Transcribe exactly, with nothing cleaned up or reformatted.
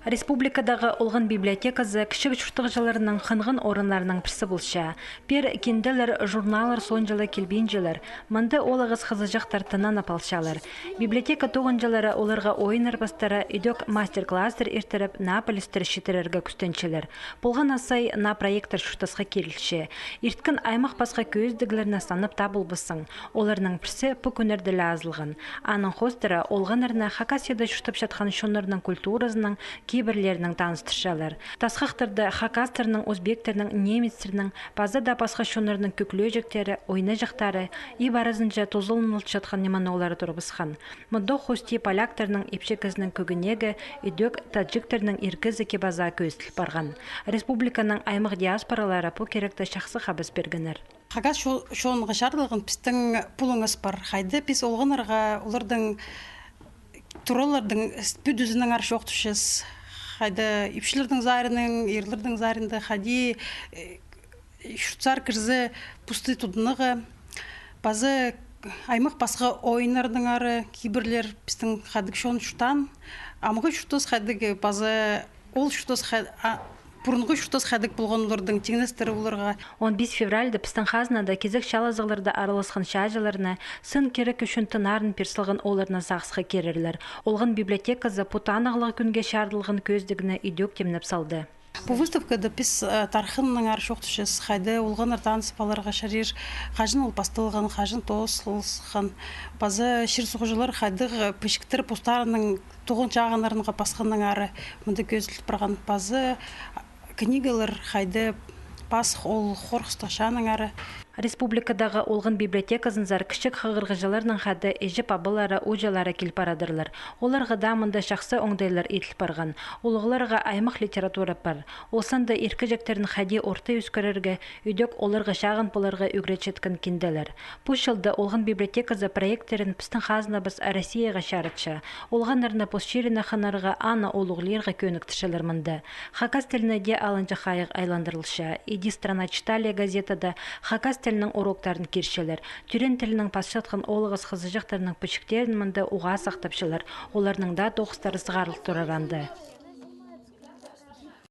Республикадағы Олған библиотеказы кічіг чуртағҷыларның хынған орыннарының пірсі полча. Пеер кинделер, журналлар соонҷа ла килбинчелер. Мында ол ағас хызыҷахтар тынанып алчалар. Библиотека тоғынҷылары оларға ойыннар пастыра, ідӧк мастер-класстар иртіріп, наа пілістер читірерге кӱстенчелер. Полған на сай наа проекттер чуртасха килче. Ирткен аймах пасха кӧзідіглерні санап таа полбассың. Оларның пірсі пу кӱннерде ле азылған. Аның хоостыра олғаннарны Хакасияда чуртапчатхан чоннарның культуразынаң, кибірлерінең таныстырчалар. Тасхахтарда хакастарның, узбектернің, немецтернің, паза даа пасха чоннарның кӧклӧҷектері, ойнаҷахтары, иб аразынҷа тузаланылчатхан нимені олар турғысхан. Мында хости поляктарның ипчекізінің кӧгенегі, ідӧк таджиктарның иркізі кип-азаа кӧзіділ парған. Республиканың аймах диаспоралары пу киректе чахсы хабас пиргеннер. Хакас чо-, чонға чарыдылған пістің пулуңыс пар. Хайда піс олғаннарға олардың тураларының с-, пӱдізінеңер чоохтапчабыс. Хайда ипчілернің саринаң, ирлернің саринда хайди, э, чуртсар кірзе пусты тудынарға. Паза аймах пасха ойыннарнаңар кибірлер пістің хайдағ чон чуртаан. Амғы чуртас хайдағ, паза ол чуртас хай-, а, пурунғы чуртас хайдағ полған олардың тиңнестіре оларға. Он пис февральда пістің хазнада кизек чаалазығларда араласхан чааҷыларны, сын кирек ӱчӱн тынарын пир салған оолларны сағысха кирерлер. Олған библиотеказы пу танығлығ кӱнге чарыдылған кӧзідігні ідӧк тимнеп салды. Пу выставкада піс, э, тархыннаңар чоохтапчабыс, хайда олғаннар таныс поларға чарир, хаҷан ол пасталған, хаҷан тоозылысхан. Паза чир-суғҷылар хайдағ пічіктер постарының туған чағыннарынға пасханнаңар мында кӧзіділ парған. Паза книгалар хайда пас ол хорғыстығ чааннаңар. Республикадағы Олған библиотеказынзар кічіг хығырғыҷыларның хада іҷе-пабалары, ууҷалары кил парадырлар. Оларға даа мында чахсы оңдайлар иділ парған. Улуғларға аймах литература пар. Ол санда иркеҷектерін хайди орта ӧскірерге, ідӧк оларға чағын поларға ӱгретчеткен кинделер. Пу чылда Олған библиотеказы проекттерін пістің хазнабыс Россияға чарытча. Олғаннарны пос чиріне хынарға, аны улуғлирға кӧніктірчелер мында. Хакас тіліне дее алынҷа хайығ айландырылча. «Иди, страна читали» газетада хакас тілінің уроктарын кирчелер. Тӧреен тілінең пасчатхан ол ағас хызыҷахтарның пічіктерін мында уғаа сахтапчалар. Оларның даа тоғыстары сығарыл турар анда.